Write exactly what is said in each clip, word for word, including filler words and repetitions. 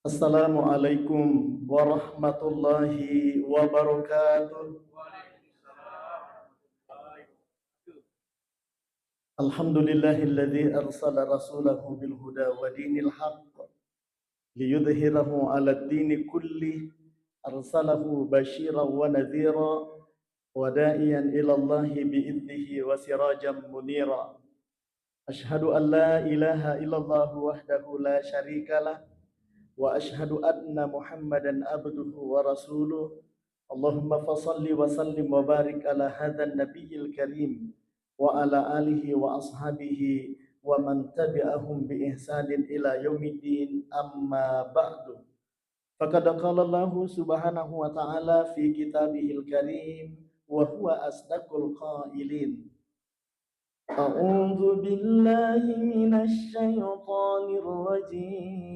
Assalamualaikum warahmatullahi wabarakatuh. Alhamdulillahilladzi arsala rasulahu bil huda wa dinil haqq liyudhhirahu 'alad dini kullih, arsalahu basyiran wa nadhira wa da'iyan ilallahi bi idhnihi wa sirajan munira. Asyhadu an la ilaha illallah wahdahu la syarikalah, wa asyhadu anna Muhammadan abduhu wa rasuluh. Allahumma fasalli wa sallim wa barik ala hadzan nabiyil karim wa ala alihi wa ashabihi wa man tabi'ahum bi ihsanin ila yaumiddin, amma ba'du. Faqad qala Allahu subhanahu wa ta'ala fi kitabihil karim wa huwa asdaqul qailin. A'udzu billahi minasy syaithanir rajim.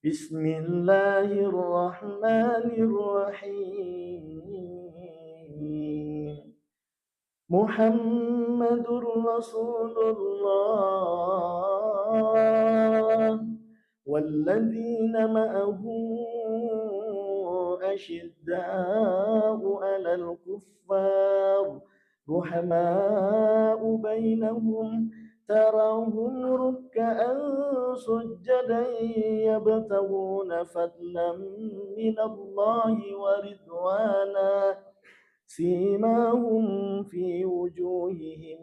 Bismillahirrahmanirrahim. Muhammadur Rasulullah walladzina ma'ahu asyidda'u 'alal kuffar ruhama'u bainahum tarahum ruk'an sujjadan yabtaghuna fadlan minallahi wa ridwana. Simahum fi wujuhim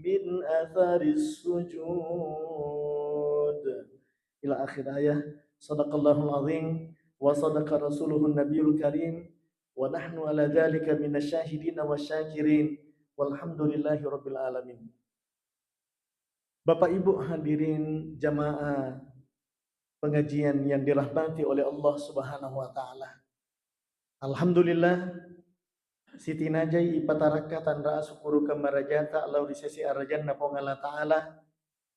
min atharis sujud. Ila akhir ayah. Sadaqallahul azim wa sadaqa rasuluhun nabiyul karim wa nahnu ala dzalika minasyahidina wasyakirin walhamdulillahi rabbil alamin. Bapak Ibu hadirin jamaah pengajian yang dirahmati oleh Allah Subhanahu wa Ta'ala. Alhamdulillah, sitinajai ipatarakka tanra asukkurukeng marajata lao ri sesi arajanna Puang Allah Ta'ala,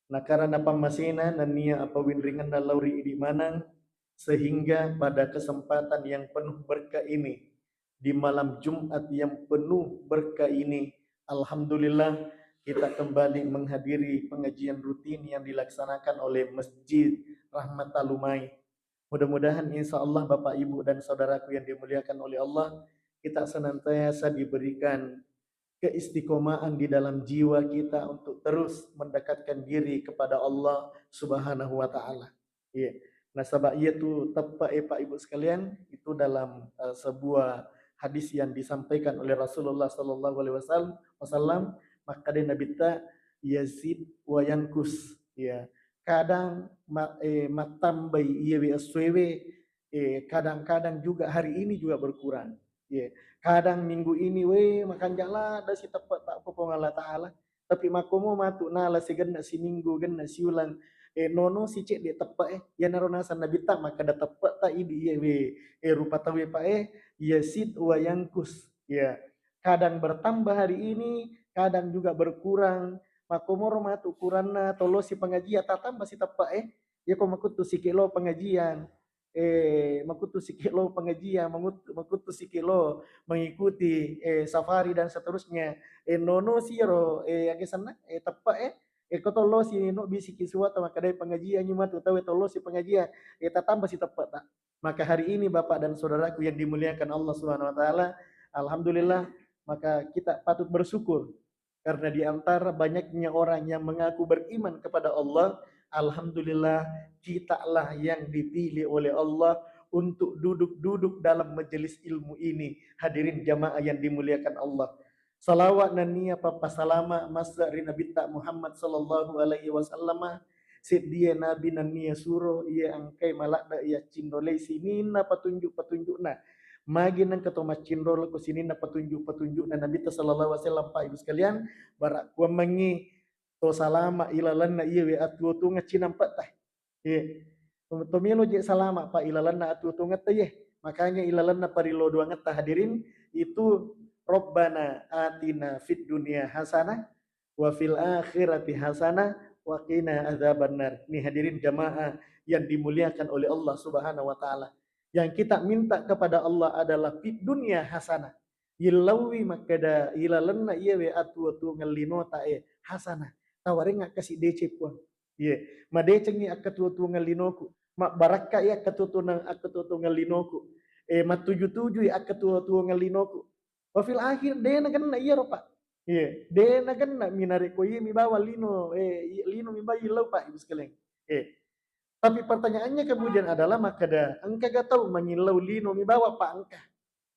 nakarana pammasena nennia apawinringenna lao ri idi maneng, sehingga pada kesempatan yang penuh berkah ini, di malam Jumat yang penuh berkah ini, alhamdulillah, kita kembali menghadiri pengajian rutin yang dilaksanakan oleh Masjid Rahmat Talumai. Mudah-mudahan, insya Allah, Bapak, Ibu, dan saudaraku yang dimuliakan oleh Allah, kita senantiasa diberikan keistiqomahan di dalam jiwa kita untuk terus mendekatkan diri kepada Allah Subhanahu wa Ta'ala. Iya. Nasaba iyatu teppe'e, Pak, Ibu sekalian, itu dalam, eh, sebuah hadis yang disampaikan oleh Rasulullah sallallahu alaihi wasal-, wasallam, makkeda Nabitta, "Yazid wa yankus." Ya. Kadang ma-, eh, mattambai iyewe essoewe, eh, kadang-kadang juga hari ini juga berkurang. Iya. Kadang minggu ini, we, makanja ladda siteppe'ta ko Puang Allah Ta'ala. Tapi makkomo matu nala sigenna siminggu, genna siuleng, eh, nono sicedde teppe'e. Iyanaro naseng Nabitta makkeda teppe'ta idi iyewe, eh, rupa tauwe, Pak, eh, yazid wa yankus. Ya. Kadang bertambah hari ini, kadang juga berkurang. Makkomoro matu kuranna tolosi pengajian, tatamba siteppe'e. Yako makuttu siki lo pengajian, eh, makuttu siki lo pengajian, mangut-, makuttu siki lo mengikuti, eh, safari dan seterusnya. Eh, nono siro, eh, age senna, eh, teppe'e, eh, ko tolosi no bisiki suwata makkedai pengajian, nyi matu tawe tolosi pengajian, eh, tatamba siteppe'ta. Maka hari ini, Bapak dan Saudaraku yang dimuliakan Allah Subhanahu wa Ta'ala, alhamdulillah, maka kita patut bersyukur karena di antara banyaknya orang yang mengaku beriman kepada Allah, alhamdulillah, kitalah yang dipilih oleh Allah untuk duduk-duduk dalam majelis ilmu ini. Hadirin jamaah yang dimuliakan Allah. Salawat nennia pappasalama masse ri Nabitta Muhammad sallallahu alaihi wasallama, seddie nabi nennia suro iya engkai maladde iya cinrolei sininna patunjuk-patunjukna. Magi nengka to maccinrolo ko sininna patunjuk-patunjukna Nabitta sallallahu alaihi wasallam, Pak, Ibu sekalian, bara kuammengngi to salama ilalenna iyewe atuo-tuongeng cinampe'ta. Iya. To-, to melo je salama, Pak, ilalenna atuo-tuongetta, ye. Makanya ilalenna parillo duangetta, hadirin, itu, "Rabbana atina fid dunya hasanah wa fil akhirati hasanah wa qina adzabannar." Nih, hadirin jamaah yang dimuliakan oleh Allah Subhanahu wa Ta'ala. Yang kita minta kepada Allah adalah fid dunya hasanah. Yillauwi makkeda ilalenna iyewe atuo-tuongeng linotae hasanah. Tawarengnga kasi deceng, Puang. Iya, madecengngi akkatuo-tuongeng linoku, mabbarakkai akkatuo-tuongeng, akkatuo-tuongeng linoku, eh, mattuju-tujui akkatuo-tuongeng linoku. Wa fil akhir, de nagenna iyaro, Pak. Iya, de nagenna mi narekko iya mi bawang lino, eh, i-, lino mi bawang yillau, Pak, Ibu sekalian. Eh, tapi pertanyaannya kemudian adalah, makkeda, engkaga tau mangillau lino mi bawang, Pak, engka.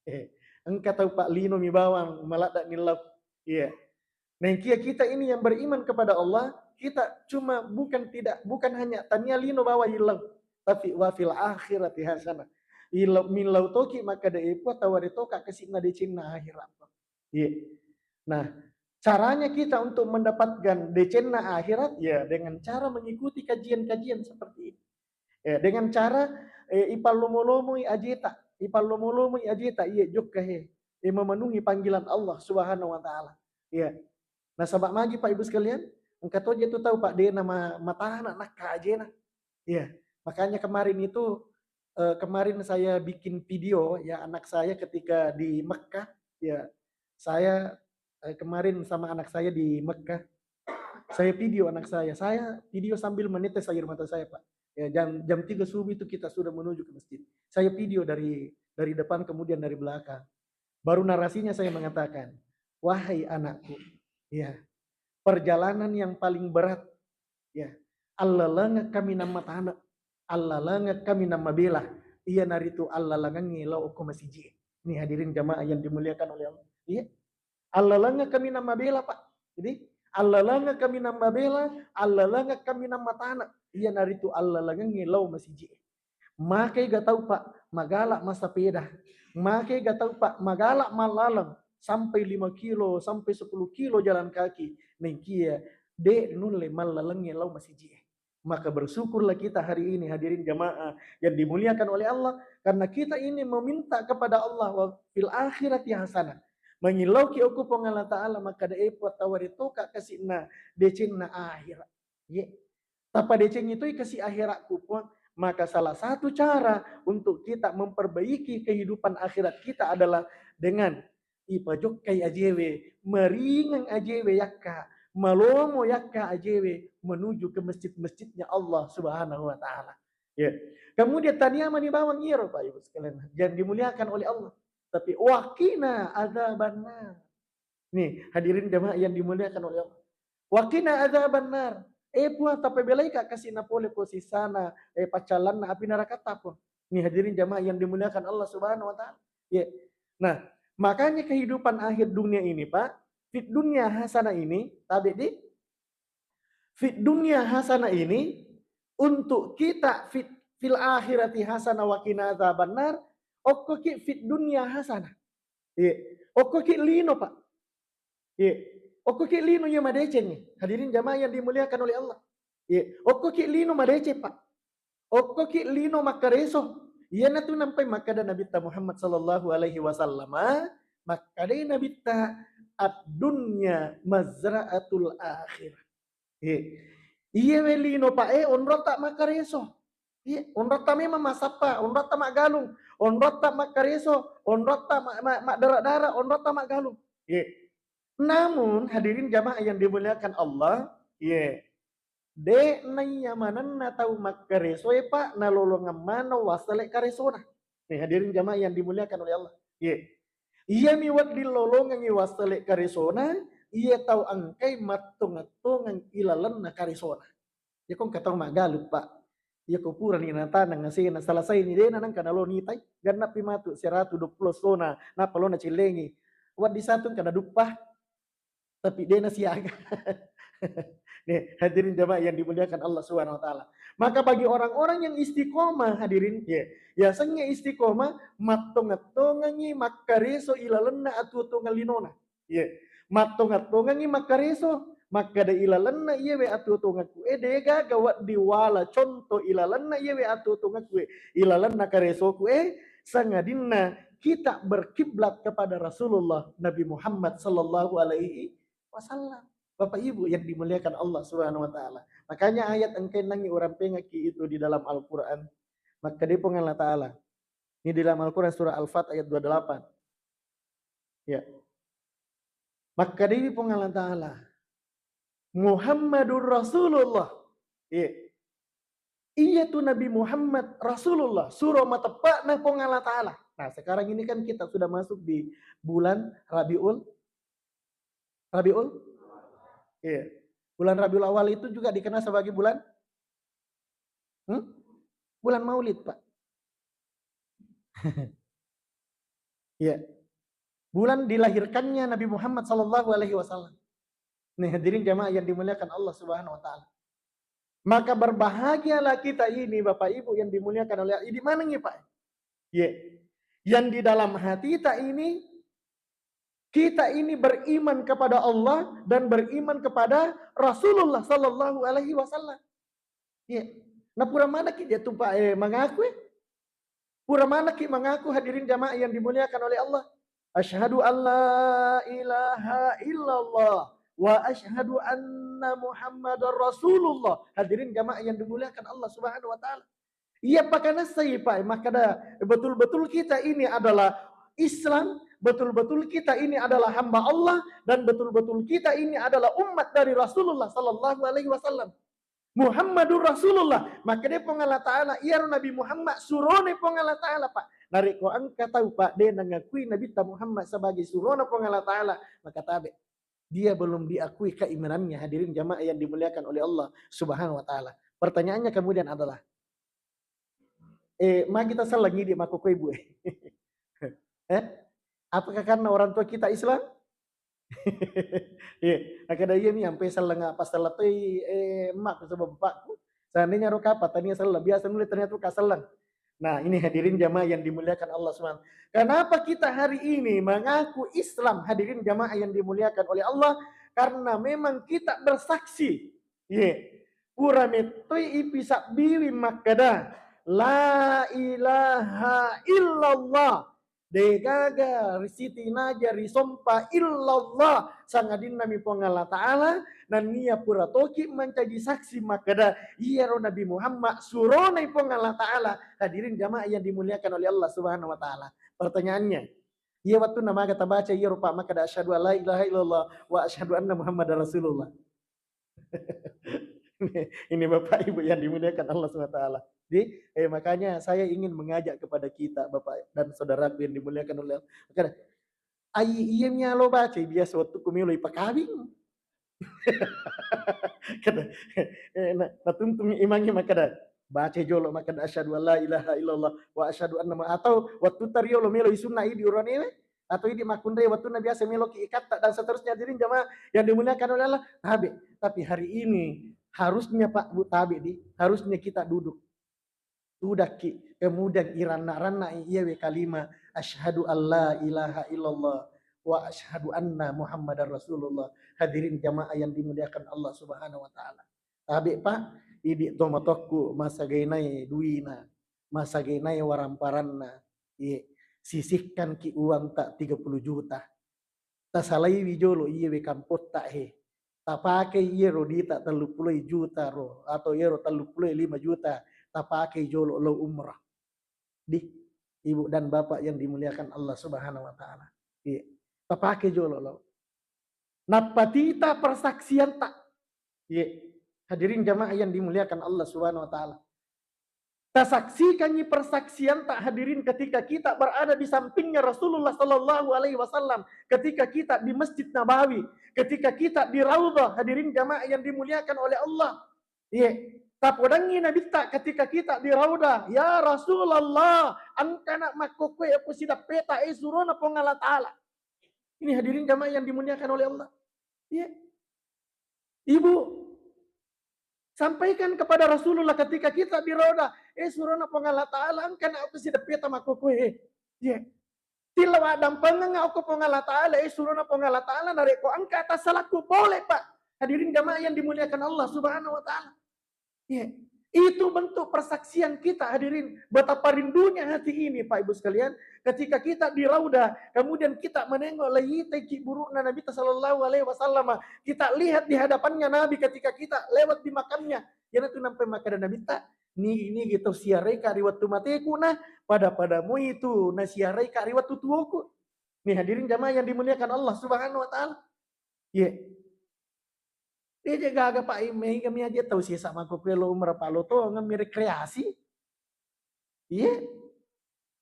Eh, engka tau, Pak, lino mi bawang maladda millau. Iya. Naengkia kita ini yang beriman kepada Allah, kita cuma bukan tidak, bukan hanya tania lino bawang yillau, tapi wa fil akhirati hasanah. Illau, millau toki makkeda, e Puang, tawari toka kasi'na decenna akhirat. Iya. Nah, caranya kita untuk mendapatkan decenna akhirat, ya, dengan cara mengikuti kajian-kajian seperti ini. Ya, dengan cara, eh, ipallomo-lomoi ajeta, ipallomo-lomoi ajeta, iya, jokka he, eh, memenuhi panggilan Allah Subhanahu wa Ta'ala. Iya. Nasaba magi, Pak, Ibu sekalian, engka toje tu tau, Pak, de nama matana nakka ajena. Iya. Makanya kemarin itu, eh, kemarin saya bikin video, ya, anak saya ketika di Mekah, ya, saya, eh, kemarin sama anak saya di Mekah, saya video anak saya, saya video sambil menetes air mata saya, Pak. Ya, jam, jam tiga subuh itu kita sudah menuju ke masjid. Saya video dari, dari depan, kemudian dari belakang. Baru narasinya saya mengatakan, "Wahai anakku, ya, perjalanan yang paling berat, ya, allalengekka minang matana, allalengekka minang mabela, iyanaritu allalengengnge lao okko masiji." Ini hadirin jamaah yang dimuliakan oleh Allah. Iya. Allalengekka minang mabela, Pak. Jadi, allalengekka minang mabela, allalengekka minang matana, iyanaritu allalengengnge lao masiji. Makai ga tau, Pak, magala massapeda. Makai ga tau, Pak, magala mallaleng sampai lima kilo, sampai sepuluh kilo jalan kaki. Naengkia de nulle mallalengnge lao masiji. Maka bersyukurlah kita hari ini, hadirin jamaah yang dimuliakan oleh Allah, karena kita ini meminta kepada Allah, wa fil akhirati hasanah. Mangillauki okko Puang Allah Ta'ala, makkeda, e Puang, tawari toka kasi'na decenna akhirat. Ye. Tapadecengi toi kasi akhiratku, Puang. Maka salah satu cara untuk kita memperbaiki kehidupan akhirat kita adalah dengan ipajokkai ajewe, maringeng ajewe yakka, malomo yakka ajewe menuju ke masjid-masjidnya Allah Subhanahu wa Ta'ala. Ya. Kemudian tania mani bawang iyaro, Pak, Ibu sekalian, yang dimuliakan oleh Allah. Tapi waqina adzabannar. Nih, hadirin jamaah yang dimuliakan oleh Allah. Waqina adzabannar. Eh, Puang, tapabelaika kasi napole ko sisana, eh, paccallanna api neraka, Puang. Nih, hadirin jamaah yang dimuliakan Allah Subhanahu wa Ta'ala. Ya. Nah, makanya kehidupan akhir dunia ini, Pak, fit dunia hasanah ini, tabe di fit dunia hasanah ini, untuk kita fit, fil akhirati hasanah wa qina adzabannar, okkoki fit dunia hasanah. Iya. Okkoki lino, Pak. Iya. Okkoki lino iya madeceng. Hadirin jamaah yang dimuliakan oleh Allah. Iya. Okkoki lino madeceng, Pak. Okkoki lino makkareso. Iyanatu nampai makkada Nabitta Muhammad sallallahu alaihi wasallam, makkadai Nabitta, "Ad-dunya mazra'atul akhirah." Iya. Iyawe lino, Pak, e, onrotta makkareso. Iya, onrotta memang massappa, onrotta maggalung, onrotta makkareso, onrotta ma-, ma-, maddara-dara, onrotta maggalung. Iya. Namun, hadirin jamaah yang dimuliakan Allah, iya, de naiya manenna tau makkaresoe, Pak, nalolongeng maneng wassele karesona. Nih, hadirin jamaah yang dimuliakan oleh Allah. Iya. Iyami wedding lolongengngi wassele karesona, iya tau engkai mattongeng-tongeng ilalenna karesona. Iyako engka tau maggalung, Pak. Iyako purani nataneng asena, selesai ni dena nengka nalo nitai, gennapi matu seratu dua puluh sona, nappa lo nacillengi. Wedding satu engka naduppa, tapi dena siaga. Nih, hadirin jamaah yang dimuliakan Allah Subhanahu wa Ta'ala. Maka bagi orang-orang yang istiqomah, hadirin, ya, ya sengnge istiqomah, mattongeng-tongengi makkareso ilalenna atuo-tuongeng linona. Iya. Mattongeng-tongengi makkareso, makkada ilalenna iyawe atuo-tuongekku e, degaga wedding wala contoh ilalenna iyawe atuo-tuongekku e, ilalenna karesoku e, sangadinna kita berkiblat kepada Rasulullah Nabi Muhammad sallallahu alaihi wasallam. Bapak Ibu yang dimuliakan Allah Subhanahu wa Ta'ala. Makanya ayat engkae nangngi urampengekki itu di dalam Al-Quran. Makkadai Puang Allah Ta'ala. Ini di dalam Al-Quran surah Al-Fat ayat dua delapan. Ya. Makkadai Puang Allah Ta'ala, "Muhammadur Rasulullah." Iya. Iya tu Nabi Muhammad Rasulullah, suro mateppe'na Puang Allah Ta'ala. Nah, sekarang ini kan kita sudah masuk di bulan Rabiul, Rabiul? Iya. Bulan Rabiul Awal itu juga dikenal sebagai bulan, hmm? Bulan Maulid, Pak. Iya. Bulan dilahirkannya Nabi Muhammad sallallahu alaihi wasallam. Nih, hadirin jamaah yang dimuliakan Allah Subhanahu wa Ta'ala. Maka berbahagialah kita ini, Bapak Ibu yang dimuliakan oleh Allah. Di mana nih, Pak? Iya. Yang di dalam hati kita ini, kita ini beriman kepada Allah dan beriman kepada Rasulullah sallallahu alaihi wasallam. Iya. Nah, pura manaki dia tuh, Pak, eh, mengaku, eh? Pura manaki mengaku, hadirin jamaah yang dimuliakan oleh Allah. Asyhadu an la ilaha illallah wa asyhadu anna Muhammadar Rasulullah. Hadirin jamaah yang dimuliakan Allah Subhanahu wa Ta'ala. Iya, pakanessai, Pak, makkada betul-betul kita ini adalah Islam, betul-betul kita ini adalah hamba Allah, dan betul-betul kita ini adalah umat dari Rasulullah sallallahu alaihi wasallam. Muhammadur Rasulullah. Makkeda Puang Allah Ta'ala, iyaro Nabi Muhammad surone Puang Allah Ta'ala, Pak. Narekko engka tau, Pak, de nangakui Nabitta Muhammad sebagai surona Puang Allah Ta'ala, maka tabe. Dia belum diakui keimanannya, hadirin jamaah yang dimuliakan oleh Allah Subhanahu wa Ta'ala. Pertanyaannya kemudian adalah, eh, magi taselleng idi makkokkoe, Bu? Eh? Apakah karena orang tua kita Islam? Iya, makkeda iya mi ampe selleng, apa selleng toi, eh, emakku sebab bapakku. Seandainya ro kapang tania selleng, biasa nulle tania tu ka selleng. Nah, ini hadirin jamaah yang dimuliakan Allah subhanahu. Kenapa kita hari ini mengaku Islam, hadirin jamaah yang dimuliakan oleh Allah? Karena memang kita bersaksi. Iya. Pura mettoi ipisabbiwi makkeda, "La ilaha illallah." Degaga risitinaja risompa illallah, sangadinna mi Puang Allah Ta'ala, nennia pura toki mancaji saksi makkeda, iyaro Nabi Muhammad suronai Puang Allah Ta'ala. Hadirin jamaah yang dimuliakan oleh Allah Subhanahu wa Ta'ala. Pertanyaannya, iya wettunna maga tabaca iyaro, Pak, makkeda, "Asyhadu an la ilaha illallah wa asyhadu anna Muhammadar Rasulullah." Ini Bapak Ibu yang dimuliakan Allah subhanahu wa taala. Jadi, eh, makanya saya ingin mengajak kepada kita, Bapak dan saudaraku yang dimuliakan oleh Allah. Makanya, ai, iya mialo baca biasa waktu ku melo ipakawing. Kada, eh, na, natuntung imangi makkeda, baca jolo makkeda, "Asyhadu an la ilaha illallah wa asyhadu anna Muha-," atau waktu tariolo melo isunna idi uranewe, atau idi makkunrai wettunna biasa meloki ikatta dan seterusnya. Hadirin jamaah yang dimuliakan oleh Allah, tabe. Tapi hari ini harusnya, Pak, Bu, tabe di, harusnya kita duduk. Tudakki, kemudian iranna-ranna iyawe kalima, "Asyhadu an la ilaha illallah wa asyhadu anna Muhammadar Rasulullah." Hadirin jamaah yang dimuliakan Allah Subhanahu wa Ta'ala. Tabe, Pak, idi tomatokku masagainai duina, masagainai waramparanna. Iye, sisihkanki uangta tiga puluh juta. Tasalaiwi jolo iyewe kampotta he. Tapakei iyero dita telluppulo juta ro, atau iyero telluppulo lima juta, tapakei jolo lo umrah. Di, Ibu dan Bapak yang dimuliakan Allah Subhanahu wa Ta'ala. Iya. Tapake jolo lo. Nappa tita persaksianta. Iya. Hadirin jamaah yang dimuliakan Allah Subhanahu wa Ta'ala. Tasaksikangi persaksianta, hadirin, ketika kita berada di sampingnya Rasulullah sallallahu alaihi wasallam, ketika kita di Masjid Nabawi, ketika kita di Raudhah, hadirin jamaah yang dimuliakan oleh Allah. Iya. Tapodangi Nabitta ketika kita di Raudhah, "Ya Rasulullah, engkana makkokkoe okko sidappeta, eh, surona Puang Allah Ta'ala." Ini hadirin jamaah yang dimuliakan oleh Allah. Iya. Ibu, sampaikan kepada Rasulullah ketika kita di Raudhah, "Eh, surona Puang Allah Ta'ala, engkana okko sidappeta makkokkoe." Iya. Tilawa dampengeng okko Puang Allah Ta'ala, eh, surona Puang Allah Ta'ala, narekko engka tassalakku, boleh, Pak. Hadirin jamaah yang dimuliakan Allah Subhanahu wa Ta'ala. Iya. Itu bentuk persaksian kita, hadirin. Betapa rindunya hati ini, Pak Ibu sekalian. Ketika kita di Raudhah, kemudian kita menengok, laitai ki burukna Nabi sallallahu alaihi wasallam. Kita lihat di hadapannya Nabi ketika kita lewat di makamnya. Iyanatu nampai makkeda Nabitta, "Nigi-nigi tau siareka ri wettu mateku na, pada-pada moi tu nasiareka ri wettu tuoku." Nih, hadirin jamaah yang dimuliakan Allah Subhanahu wa Ta'ala. Iya. Deje gaga, Pak, mega mi aja tau sesa mako kuelo umrah, Pak, lo tongeng mi rekreasi. Iya.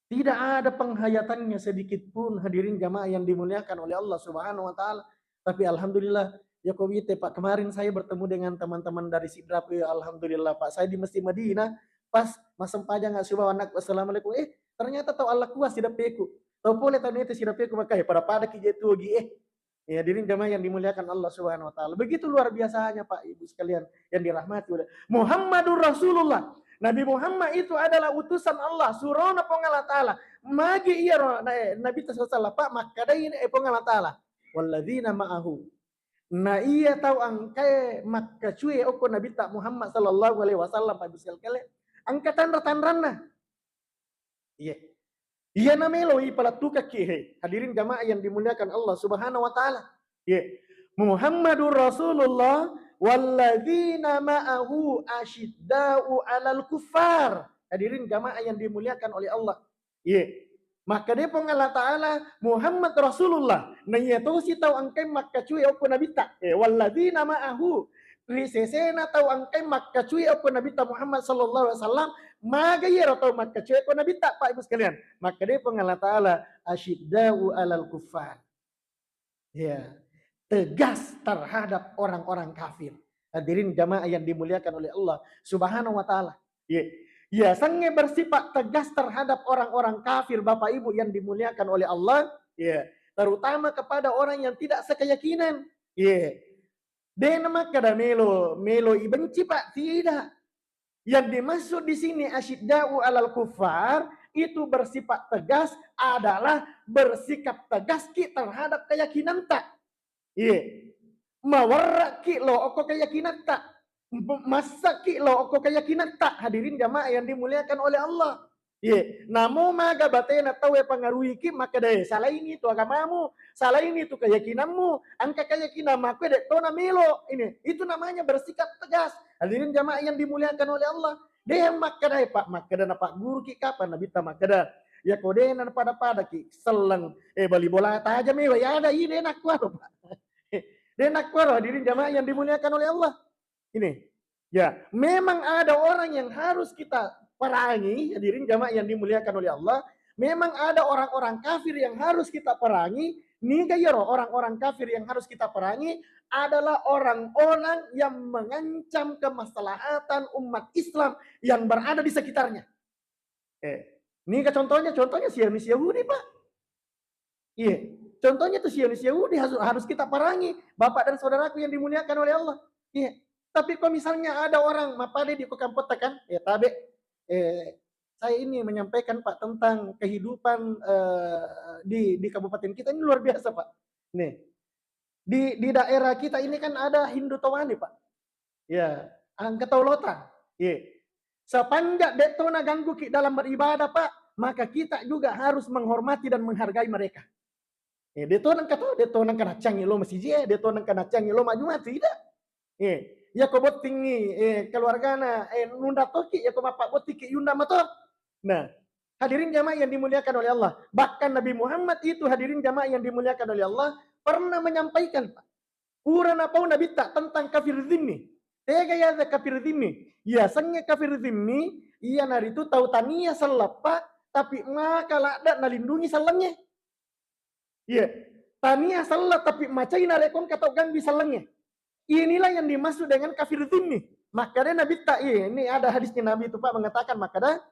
Tidak ada penghayatannya sedikit pun, hadirin jamaah yang dimuliakan oleh Allah Subhanahu wa Ta'ala. Tapi alhamdulillah, ya ko wite, Pak, kemarin saya bertemu dengan teman-teman dari Sidrap, ya, alhamdulillah, Pak. Saya di Masjid Madinah, pas massempajang subuh, anakku, "Assalamualaikum." Eh, ternyata tau Allah kuas sidapeku. Tau pole tau nete sidapeku, maka, eh, pada-pada ki je tuo gi, eh. Ya, hadirin jamaah yang dimuliakan Allah Subhanahu wa Ta'ala. Begitu luar biasanya, Pak, Ibu sekalian yang dirahmati oleh Muhammadur Rasulullah. Nabi Muhammad itu adalah utusan Allah, surona Puang Allah Ta'ala. Magi iya ro, na-, eh, Nabi sallallahu alaihi wasallam, Pak, makkedai, eh, Puang Allah Ta'ala, "Walladzina ma'ahu." Na iya tau engkae makkacue okko Nabitta Muhammad sallallahu alaihi wasallam, Pak, Ibu sekalian. Engka tanra-tanranna. Iya. Iya nameloi palettukekki, he. Hadirin jamaah yang dimuliakan Allah Subhanahu wa Ta'ala. Iya. Muhammadur Rasulullah walladzina ma'ahu asyidda'u 'alal kuffar. Hadirin jamaah yang dimuliakan oleh Allah. Iya. Makkeda Puang Allah Ta'ala, Muhammad Rasulullah. Na iya tosi tau engkae makkacue okko Nabitta. Eh, walladzina ma'ahu. Ri sesena tau engkae makkacue okko Nabitta Muhammad sallallahu alaihi wasallam, maga iyaro tau makkacue okko Nabitta, Pak, Ibu sekalian. Makkeda Puang Allah Ta'ala, "Asyidda'u 'alal kuffar." Ya, tegas terhadap orang-orang kafir. Hadirin jamaah yang dimuliakan oleh Allah Subhanahu wa Ta'ala. Ya. Ya, sange bersifat tegas terhadap orang-orang kafir, Bapak Ibu yang dimuliakan oleh Allah. Ya, terutama kepada orang yang tidak sekeyakinan. Ya. De' namakkeda melo, melo ibenci, Pak, tidak. Yang dimaksud di sini asyidda'u 'alal kuffar itu bersifat tegas adalah bersikap tegas ki terhadap keyakinanta. Iya. Mawarra ki lo okko keyakinanta. M-, massa ki lo okko keyakinanta. Hadirin jamaah yang dimuliakan oleh Allah. Iya, namo maga batena tauwe pangaruiki, makkeda, "Eh, salaini tu agamamu, salaini tu keyakinanmu, engka keyakinan makkue de' tona melo." Ini, itu namanya bersikap tegas. Hadirin jamaah yang dimuliakan oleh Allah. De' makkeda, "Eh, Pak, makkeda na Pak Guru ki kapan?" Nabitta makkeda, "Ya ko de' na pada-pada ki selleng, eh, bali bola tajam, eh, ya ada, i de' nakkuaro, Pak." De' nakkuaro, hadirin jamaah yang dimuliakan oleh Allah. Ini, ya, memang ada orang yang harus kita perangi, hadirin jamaah yang dimuliakan oleh Allah. Memang ada orang-orang kafir yang harus kita perangi. Niga iyaro orang-orang kafir yang harus kita perangi adalah orang-orang yang mengancam kemaslahatan umat Islam yang berada di sekitarnya. Eh, niga contohnya? Contohnya Zionis Yahudi, Pak. Iya. Contohnya tuh Zionis Yahudi harus, harus kita perangi, Bapak dan Saudaraku yang dimuliakan oleh Allah. Iya. Tapi kalau misalnya ada orang mappade di ko kampotta kan, ya tabe. Eh, saya ini menyampaikan, Pak, tentang kehidupan, eh, di, di kabupaten kita ini luar biasa, Pak. Nih, di, di daerah kita ini kan ada Hindu Tawani, Pak. Ya, engka tau lota. Iya. Sepanjang de' to naganggu ki dalam beribadah, Pak, maka kita juga harus menghormati dan menghargai mereka. Eh, de' to nengka to, de' to nengka naccangi lo masiji, eh, de' to nengka naccangi lo maju mati, tidak. Eh, ya ko bottingi, eh, keluargana, eh, nunda toki, ya ko mappa bottiki yunda mato. Nah, hadirin jamaah yang dimuliakan oleh Allah. Bahkan Nabi Muhammad itu, hadirin jamaah yang dimuliakan oleh Allah, pernah menyampaikan, Pak, pura napau Nabitta tentang kafir zimmi. Tega ya kafir zimmi? Ya, sengnge kafir zimmi, iya naritu tau tania selleppa, tapi maka ladda nalindungi sellengnge. Iya. Tania sella tapi macai narekko engka tau ganggu sellengnge. Inilah yang dimaksud dengan kafir zimmi. Makkeda Nabitta, iya, ini ada hadisnya Nabi itu, Pak, mengatakan, makkeda,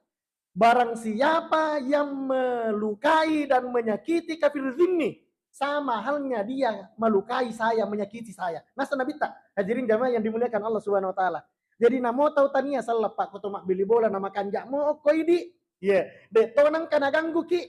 "Barang siapa yang melukai dan menyakiti kafir zimmi, sama halnya dia melukai saya, menyakiti saya." Nasa Nabitta, hadirin jamaah yang dimuliakan Allah Subhanahu wa Ta'ala. Jadi namo tau tania selleppa ko to mabbili bola na makanja' mo okko idi. Iya, de' to nengka naganggu ki.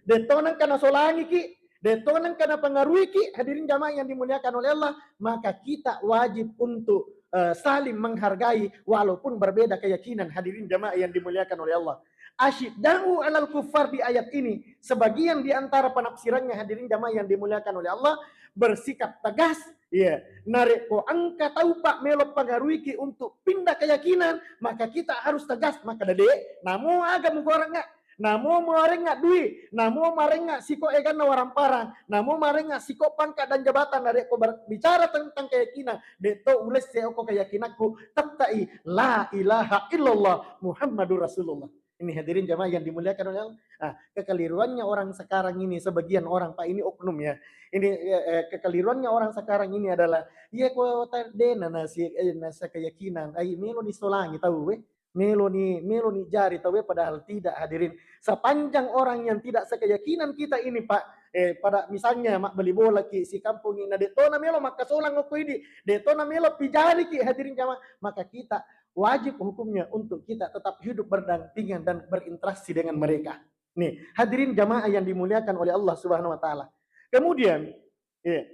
De' to nengka nasolangi ki. De' to nengka napengaruhi ki. Hadirin jamaah yang dimuliakan oleh Allah, maka kita wajib untuk, eh, saling menghargai walaupun berbeda keyakinan. Hadirin jamaah yang dimuliakan oleh Allah. Asyidda'u 'alal kuffar di ayat ini, sebagian di antara penafsirannya, hadirin jamaah yang dimuliakan oleh Allah, bersikap tegas. Iya, narekko engka tau, Pak, melo pengaruhi ki untuk pindah keyakinan, maka kita harus tegas, makkeda de', namo aga mugorengnga. Namo marengnga dui, namo marengnga siko eganna waramparang, namo marengnga siko pangkat dan jabatan, narekko ber-, bicara tentang keyakinan, de to ulesse okko keyakinanku, tettai la ilaha illallah Muhammadur Rasulullah. Ini hadirin jamaah yang dimuliakan oleh Allah. Ah, kekeliruannya orang sekarang ini, sebagian orang, Pak, ini oknum ya. Ini, eh, eh, kekeliruannya orang sekarang ini adalah, iya ko ta-, dena nasi, eh, nasa keyakinan, ai melo ni solangi tau, weh. Melo ni, melo ni jari tau, weh, padahal tidak, hadirin. Sepanjang orang yang tidak sekeyakinan kita ini, Pak, eh, pada misalnya mak beli bola ki si kampung ini, de to na melo makkasolang okko idi, de to na melo pijari ki, hadirin jamaah, maka kita wajib hukumnya untuk kita tetap hidup berdampingan dan berinteraksi dengan mereka. Nih, hadirin jamaah yang dimuliakan oleh Allah Subhanahu wa Ta'ala. Kemudian, iya.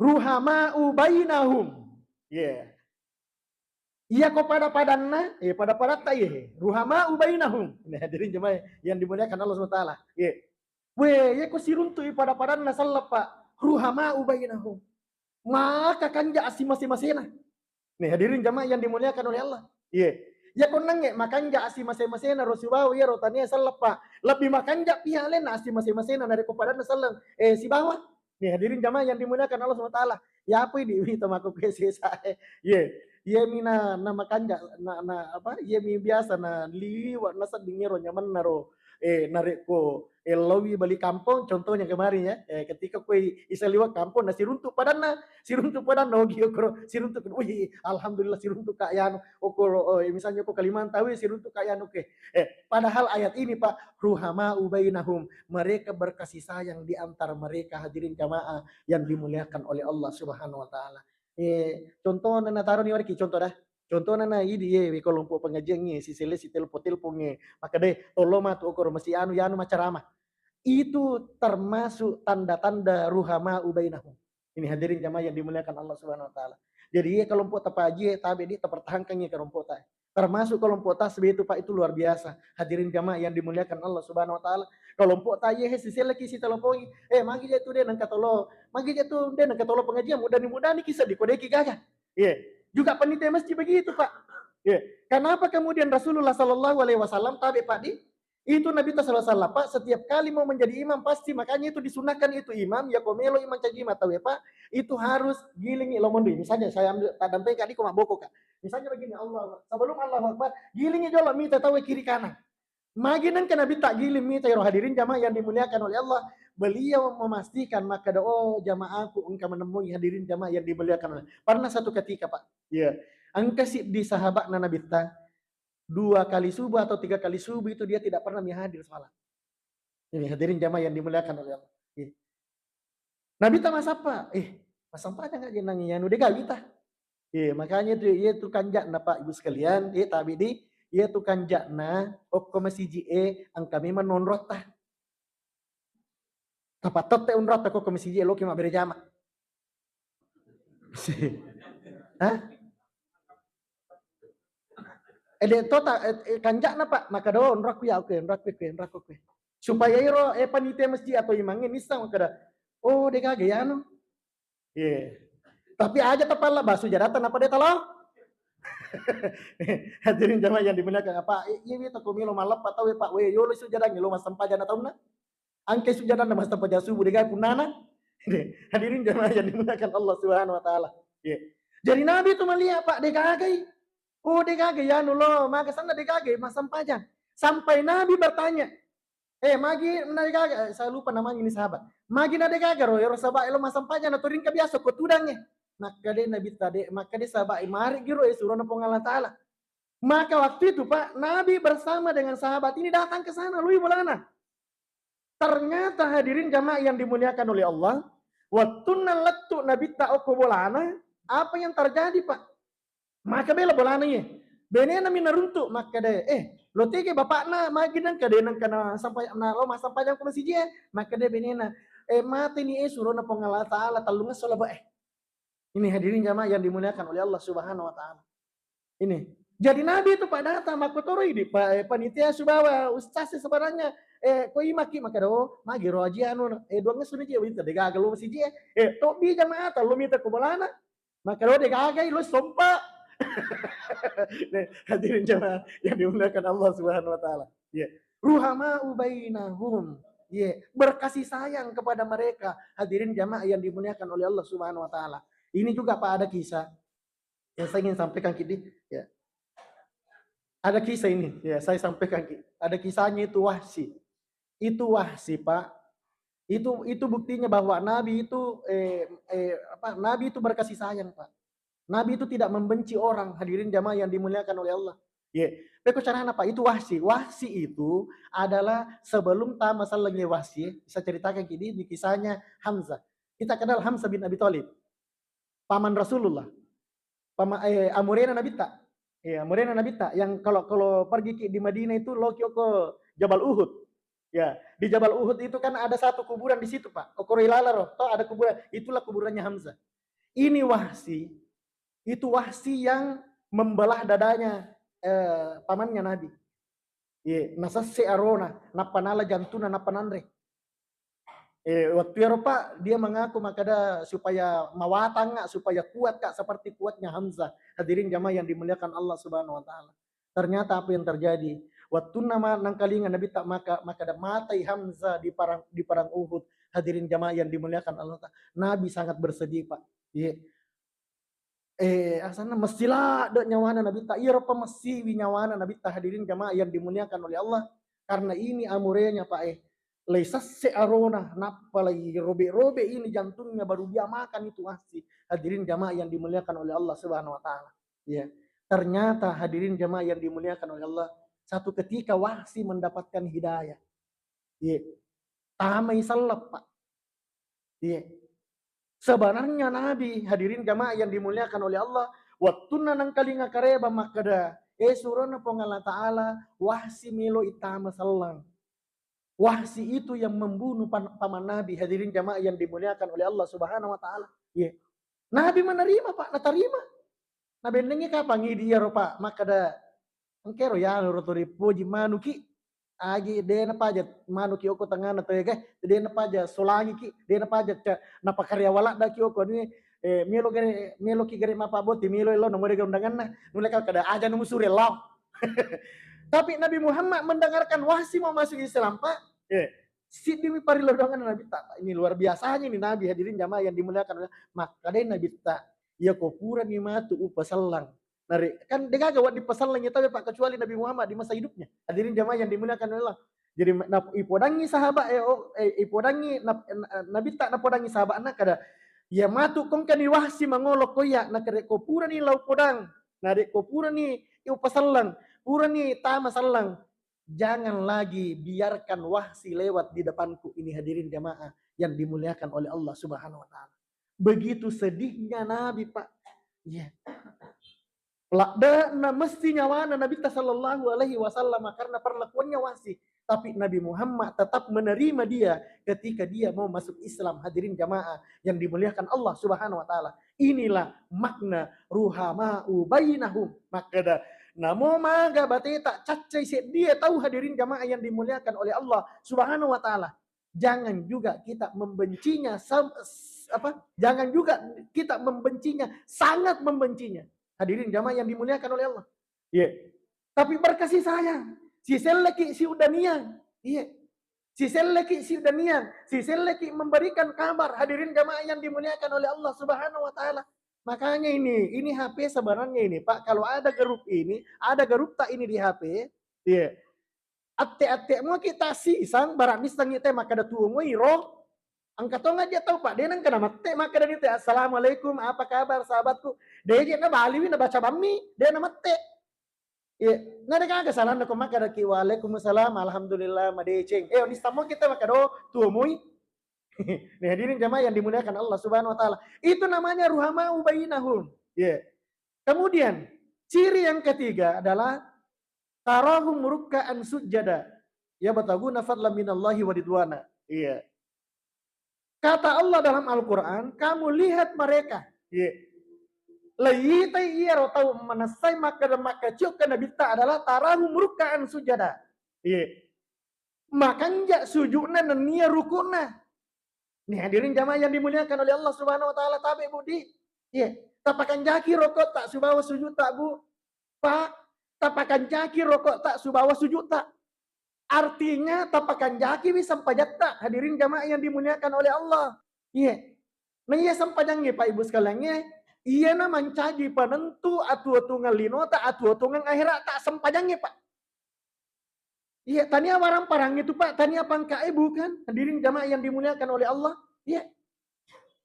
Ruhama'u bainahum. Iya. Iya ko pada-padanna, iya pada-padatta iya. Ruhama'u bainahum. Ini hadirin jemaah yang dimuliakan Allah Subhanahu wa Ta'ala. Iya. Weh, iya ko siruntu i pada-padanna salleppa. Ruhama'u bainahum. Maka kanja assimase-masena. Nih, hadirin jamaah yang dimuliakan oleh Allah. Iya. Iya ko nangnge makanja assimase-masena ro sibawa iya ro tania salleppa. Lebih makanja pihak lainna assimase-masena narekko padanna sallang, eh, sibawa. Nih, hadirin jamaah yang dimuliakan Allah Subhanahu wa Ta'ala. Ya apa ini? Wih, tamaku ke sesa, eh. Iya. Iya mi na, na makanja, na, na apa? Iya mi biasa na liwa na sedding ero nyamanna ro. Eh, narekko, eh, laowi bali kampong, contohnya kemarin ya, eh, ketika kue isa liwat kampong, na siruntuk padanna, siruntuk padanna, ogi okoro, siruntuk, wih, alhamdulillah siruntuk Kak Yanu, okoro, oh, eh, misalnya ko Kalimantan, wih, siruntuk Kak Yanu, oke. Eh, padahal ayat ini, Pak, ruhama'u bainahum, mereka berkasih sayang di antara mereka, hadirin jamaah yang dimuliakan oleh Allah Subhanahu wa Ta'ala. Eh, contohna na taro ni wariki, contoh dah. Contohna na idi, ye, we kelompok pengajian, ye, sisele si telpon-telpon, ye. Maka deh, tolong matu okoro masih anu, yanu macarama. Itu termasuk tanda-tanda ruhama'u bainahum. Ini hadirin jamaah yang dimuliakan Allah Subhanahu wa Ta'ala. Jadi, ye, kelompok tapaji, ye, tabe di, tapertahankan, ye, kelompok ta. Termasuk kelompok tasbih itu, Pak, itu luar biasa. Hadirin jamaah yang dimuliakan Allah Subhanahu wa Ta'ala. Kelompok ta, ye, he, sisele ki si telpon, eh, magi je tu deh nangka tolo, magi je tu deh nangka tolo pengajian, mudah ni mudah ni kisah di kodeki gaga. Iya. Juga panitia masjid begitu, Pak. Iya. Kenapa kemudian Rasulullah Sallallahu Alaihi Wasallam tabe, Pak, di? Itu Nabi Sallallahu Alaihi Wasallam, Pak, setiap kali mau menjadi imam pasti, makanya itu disunahkan itu imam, ya ko melo imam caji matawe, Pak, itu harus gilingi lo mondui. Misalnya saya ambil, tak dampeng kak di ko maboko, Kak. Misalnya begini, Allah, sebelum Allahu Akbar, gilingi jolo mita tawe kiri kanan. Magi nengka Nabi tak giling mita ero hadirin jamaah yang dimuliakan oleh Allah, beliau memastikan maka, oh, jamaahku engka menemui, hadirin jamaah yang dimuliakan oleh. Pernah satu ketika, Pak. Iya. Engka siddi sahabatna Nabi ta, dua kali subuh atau tiga kali subuh itu dia tidak pernah mi hadir salat. Ini hadirin jamaah yang dimuliakan oleh Allah. Iya. Nabi ta massappa, eh, massempajang aja nang anu de gaga ta. Iya, makanya itu, iya tu kanjakna, Pak, Ibu sekalian, iya tabe di, iya tu kanjakna okko masiji e engka memang onrotta. Tapattotte onrotta ko okko masiji e, loki mabbere jama. Hah? Eh, de tota, eh, eh, kanjakna, Pak, maka do onrokku ya, oke, onrokku, oke, onrokku, oke. Supaya iro, eh, panitia masjid atau imangnge nissang makkeda, oh, de gaga ya anu. Iya. Tapi aja tapalla basu jadata napa de talo. Hadirin jamaah yang dimuliakan, apa, eh, iya, iya, tako milo malappa tau, Pak, we, yolo su jadangnge lo massempajang na taunna. Engka sujadanna massempajang subuh de gaga punnana. Hadirin jamaah yang dimuliakan Allah Subhanahu wa Ta'ala. Iya. Jadi Nabi itu melihat, Pak, de gagai. Oh, de gagai ya anu lo, maka sana de gagai massempajang. Sampai Nabi bertanya, eh, magi na de gaga, eh, saya lupa namanya ini sahabat. Magi na de gaga ro, ero sahabat elo massempajang na toringka biasa ko tudangnge. Makkeda Nabi ta de, makkeda sahabat, eh, mari giro, eh, surona Puang Allah Ta'ala. Maka waktu itu, Pak, Nabi bersama dengan sahabat ini datang ke sana, lui bolana. Ternyata hadirin jamaah yang dimuliakan oleh Allah, wattunna lettu Nabitta okko bolana, apa yang terjadi, Pak? Maka bela bolana ye. Benena mi naruntuk, makkeda, eh, lo tege bapakna, magi nengka de nengka na sampai na lo massempajang ko masiji e, makkeda benena, eh, mate ni, eh, surona Puang Allah Ta'ala, tellungesso labo, eh. Ini hadirin jamaah yang dimuliakan oleh Allah Subhanahu wa Ta'ala. Ini. Jadi Nabi itu, Pak, datang, makkotoro idi, Pak, eh, panitia subawa ustaz sebenarnya, eh, ko imaki, maka do, magi ro aji anu, eh, duangngesso ni je, wita de gaga lo masiji e, eh, tobi jamaah, talo mita ko bolana, maka do de gagai lo sompa. Nih, hadirin jamaah yang dimuliakan Allah Subhanahu wa Ta'ala. Iya. Ruhama'u bainahum. Ye, berkasih sayang kepada mereka. Hadirin jamaah yang dimuliakan oleh Allah Subhanahu wa taala. Ini juga, Pak, ada kisah yang saya ingin sampaikan kini, ya. Ada kisah ini, ya, saya sampaikan ki-, ada kisahnya itu Wahsy. Itu Wahsy, Pak. Itu, itu buktinya bahwa Nabi itu, eh, eh, apa, Nabi itu berkasih sayang, Pak. Nabi itu tidak membenci orang, hadirin jamaah yang dimuliakan oleh Allah. Ye, peko carana, Pak, itu Wahsy. Wahsy itu adalah sebelum tama sellengnge Wahsy, saya ceritakan ki di, di kisahnya Hamzah. Kita kenal Hamzah bin Abi Thalib, paman Rasulullah. Pama-, eh, amurena Nabitta. Iya, amurena Nabitta. Yang kalau, kalau pergi ki di Madinah itu, lo ki oko Jabal Uhud. Ya, di Jabal Uhud itu kan ada satu kuburan di situ, Pak. Okoro ilala ro, toh ada kuburan. Itulah kuburannya Hamzah. Ini Wahsy, itu Wahsy yang membelah dadanya, eh, pamannya Nabi. Ye, nasesse arona, nappa nala jantuna, nappa nanre. Eh, waktu ero, Pak, dia mengaku makkeda supaya mawatang, supaya kuat, Kak, seperti kuatnya Hamzah. Hadirin jamaah yang dimuliakan Allah Subhanahu wa taala. Ternyata apa yang terjadi? Wattunna ma-, nangkalinga Nabitta maka, makkeda matai Hamzah di parang, di parang Uhud. Hadirin jamaah yang dimuliakan Allah Ta-, Nabi sangat bersedih, Pak. Ye. Eh, asanna messi ladde nyawana Nabitta. Iyaro pa messiwi nyawana Nabitta, hadirin jamaah yang dimuliakan oleh Allah. Karena ini amurenya, Pak, eh. Lei sesse arona, nappa lei robe-robe ini jantungnya, baru dia makan itu Wahsy. Hadirin jamaah yang dimuliakan oleh Allah Subhanahu wa taala. Iya. Ternyata, hadirin jamaah yang dimuliakan oleh Allah, satu ketika Wahsy mendapatkan hidayah. Iya. Tamai selleng, Pak. Iya. Sebenarnya Nabi, hadirin jamaah yang dimuliakan oleh Allah, wattunna nangkalinga kareba makkeda, eh, surona Puang Allah Ta'ala, Wahsy melo itama selleng. Wahsy itu yang membunuh pan-, paman Nabi, hadirin jamaah yang dimuliakan oleh Allah Subhanahu wa Ta'ala. Iya. Nabi menerima, Pak, natarima. Nabennengngi kapang idi iyaro, Pak, makkeda, engkero yanu ro to ripoji manuki. Agi de napaja manuki oko tengana to ega, de napaja solangiki, de napaja ca-, napakaria waladaki oko ni, eh, melo gare, meloki gare mapaboti, melo lo nomor undanganna, nuleka kada aja nu musure lao. Tapi Nabi Muhammad mendengarkan Wahsy mau masuk Islam, Pak. Eh, siddi mi parilodongan Nabitta, Pak. Ini luar biasanya ini Nabi, hadirin jamaah yang dimuliakan oleh, makkeda Nabitta, iya ko purani matu upasellang. Nari-, kan degaga wedding pasellang tau, Pak, kecuali Nabi Muhammad di masa hidupnya. Hadirin jamaah yang dimuliakan oleh Allah. Jadi, na-, ipodangi sahabat, eh, oh, eh, ipodangi na-, na-, Nabitta napodangi sahabatna kada, iya matu kongkani Wahsy mangolo ko iya, na kare ko purani lao podang, na de ko purani upasellang, purani tama sellang, jangan lagi biarkan Wahsy lewat di depanku ini, hadirin jamaah yang dimuliakan oleh Allah Subhanahu wa Ta'ala. Begitu sedihnya Nabi, Pak. Iya. Ladde'na messi nyawana Nabitta sallallahu alaihi wasallam karena perlakuannya Wahsy. Tapi Nabi Muhammad tetap menerima dia ketika dia mau masuk Islam. Hadirin jamaah yang dimuliakan Allah Subhanahu wa Ta'ala. Inilah makna ruhama'u bainahum. Makkeda, namo maga bateta caccai seddie tau, hadirin jamaah yang dimuliakan oleh Allah Subhanahu wa Ta'ala. Jangan juga kita membencinya sam-, s-, apa? Jangan juga kita membencinya, sangat membencinya. Hadirin jamaah yang dimuliakan oleh Allah. Iya. Tapi berkasih sayang. Siselleki siudaniang. Iya. Siselleki siudaniang. Siselleki memberikan kabar. Hadirin jamaah yang dimuliakan oleh Allah Subhanahu wa Ta'ala. Makanya ini, ini H P sebenarnya ini, Pak, kalau ada grup ini, ada grup tak ini di H P, iya. Atte-atte mo kita sisang, bara missengngi te makkeda tuo moi ro. Engka tonga je tau, Pak, de nengka namette makkeda ni te, "Assalamualaikum, apa kabar, sahabatku?" De je nabaliwi, nabaca bammi, de namette. Iya, na de gaga salanna ko makkeda ki, "Waalaikumsalam, alhamdulillah, madeceng." Eh, nissammo kita makkeda, "Oh, tuo moi." Nih, hadirin jamaah yang dimuliakan Allah Subhanahu wa Ta'ala. Itu namanya ruhama'u bainahum. Iya. Kemudian, ciri yang ketiga adalah tarahum rukka'an sujjada, yabtaguna fadlan minallahi wa ridwana. Iya. Kata Allah dalam Al-Quran, "Kamu lihat mereka." Iya. Leitai iyaro tau manessai makkeda makkaciokka Nabitta adalah tarahum rukka'an sujjada. Iya. Makanja sujudna nennia ruku'na. Nih, hadirin jamaah yang dimuliakan oleh Allah Subhanahu wa Ta'ala, tabe, Bu, di. Iya, tapakanjaki rokok tak sibawa sujud tak, Bu? Pak, tapakanjaki rokok tak sibawa sujud tak? Artinya tapakanjakiwi sempajatta, hadirin jamaah yang dimuliakan oleh Allah. Iya. Nah, iya sempajangnge, Pak Ibu sekalian, iya, iyana mancaji penentu atuotungang linota, atuotungang akhirat ta sempajangnge, Pak. Iya, tania waramparang itu, Pak, tania pangkae, bukan. Hadirin jamaah yang dimuliakan oleh Allah. Iya.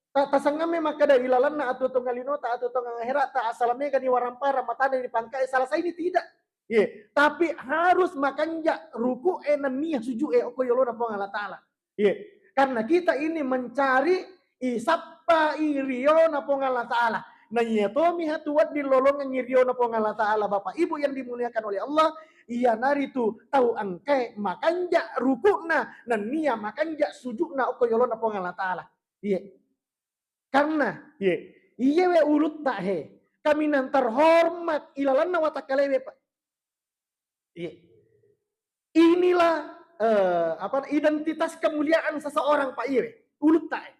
Ta-, tasangamme makkeda ilalanna atuotungang linota, atuotungang akhirat ta, asala megani waramparang, matana ni pangkae, salah saini, tidak. Iya, tapi harus makanja ruku'e nennia suju'e okko yolona Puang Allah Taala. Iya, karena kita ini mencari isappai riona Puang Allah Taala. Nah, iya tomi hatu wedding lolongengngi riona Puang Allah Taala, Bapak Ibu yang dimuliakan oleh Allah, iyanaritu tau engkae makanja ruku'na nennia makanja suju'na okko yolona Puang Allah Taala. Iya. Karena, iya, iyewe ulutta he, kaminang terhormat ilalanna watakkalewe, Pak. Iya. Inilah, eh, apa, identitas kemuliaan seseorang, Pak, iyewe ulutta he.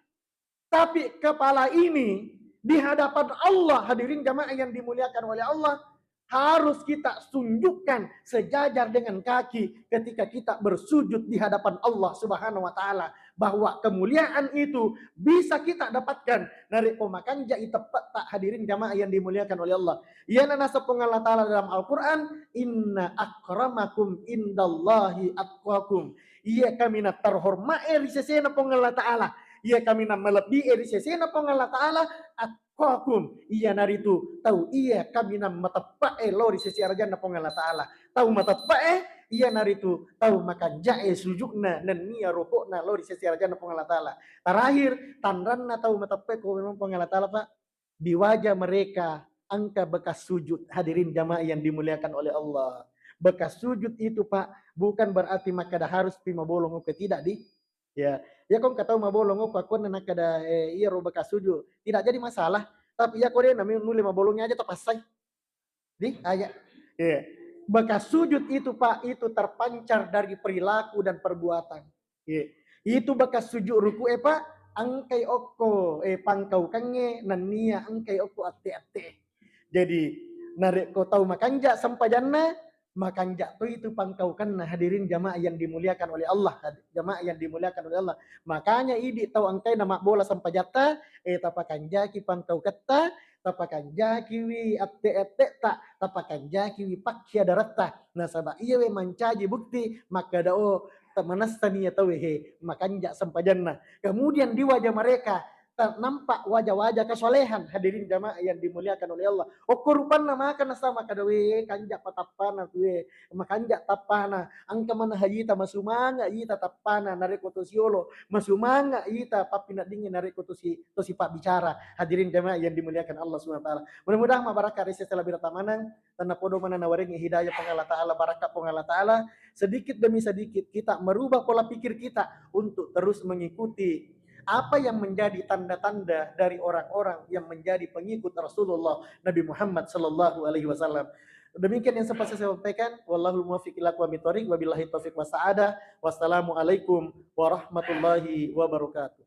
Tapi kepala ini di hadapan Allah, hadirin jamaah yang dimuliakan oleh Allah, harus kita tunjukkan sejajar dengan kaki ketika kita bersujud di hadapan Allah Subhanahu wa Ta'ala, bahwa kemuliaan itu bisa kita dapatkan narekko makanja'i teppe'ta, hadirin jamaah yang dimuliakan oleh Allah. Iyana naseng Puang Allah Ta'ala dalam Al-Quran, "Inna akramakum indallahi atqakum." Iya kaminang terhorma'e ri sesena Puang Allah Ta'ala, iya kaminang malebbi'e ri sesena Puang Allah Ta'ala, atqakum, iyanaritu tau iya kaminang mateppe'e lao ri sesi arajanna Puang Allah Ta'ala. Tau mateppe'e iyanaritu tau makanja'e suju'na nennia roko'na lao ri sesi arajanna Puang Allah Ta'ala. Terakhir, tanranna tau mateppe'e ko memang Puang Allah Ta'ala, Pak, di wajah mereka engka bekas sujud. Hadirin jamaah yang dimuliakan oleh Allah. Bekas sujud itu, Pak, bukan berarti makkeda harus pi mabolong, oke, tidak, di. Ya, iya ko engka tau mabolong okko, akkonna nakkeda, eh, iyaro bekas sujud, tidak jadi masalah. Tapi iya ko de' nami nulle mabolongngi aja tapassai. Di, aja. Iya. Bekas sujud itu, Pak, itu terpancar dari perilaku dan perbuatan. Iya. Itu bekas sujud ruku'e, Pak, engkai okko, eh, pangkaukengnge nennia engkai okko atte-atte. Jadi, narekko tau makanja sempajanna, makanja to itu pangkaukenna, hadirin jamaah yang dimuliakan oleh Allah, had-, jamaah yang dimuliakan oleh Allah. Makanya idi tau engkae namabbola sempajatta, eh, tapakanjaki pangkauketta, tapakanjakiwi atte-attetta, tapakanjakiwi pakkiadaratta. Nasaba iyawe mancaji bukti makkeda, oh, ta-, manessani iya tauwe he makanja sempajanna. Kemudian di wajah mereka ta-, nampak wajah-wajah kesolehan, hadirin jamaah yang dimuliakan oleh Allah. Okko rupanna maka nasaba makkeda, we, kanja patappana kuwe, makanja tappana, engka maneng hajita, masumanga ita tappana narekko to siolo, masumanga ita pappineddingnge narekko to si-, to sipabbicara. Hadirin jamaah yang dimuliakan Allah Subhanahu wa Ta'ala. Mudah-mudahan mabarakka ri sese labbiratta maneng, tennapodo maneng nawarengngi hidayah Puang Allah Ta'ala, barakka Puang Allah Ta'ala, sedikit demi sedikit kita merubah pola pikir kita untuk terus mengikuti apa yang menjadi tanda-tanda dari orang-orang yang menjadi pengikut Rasulullah Nabi Muhammad sallallahu alaihi wasallam. Demikian yang sempat saya sampaikan. Wallahul muwaffiq ila aqwamit thoriq. Wabillahi taufiq was sa'adah. Wassalamualaikum warahmatullahi wabarakatuh.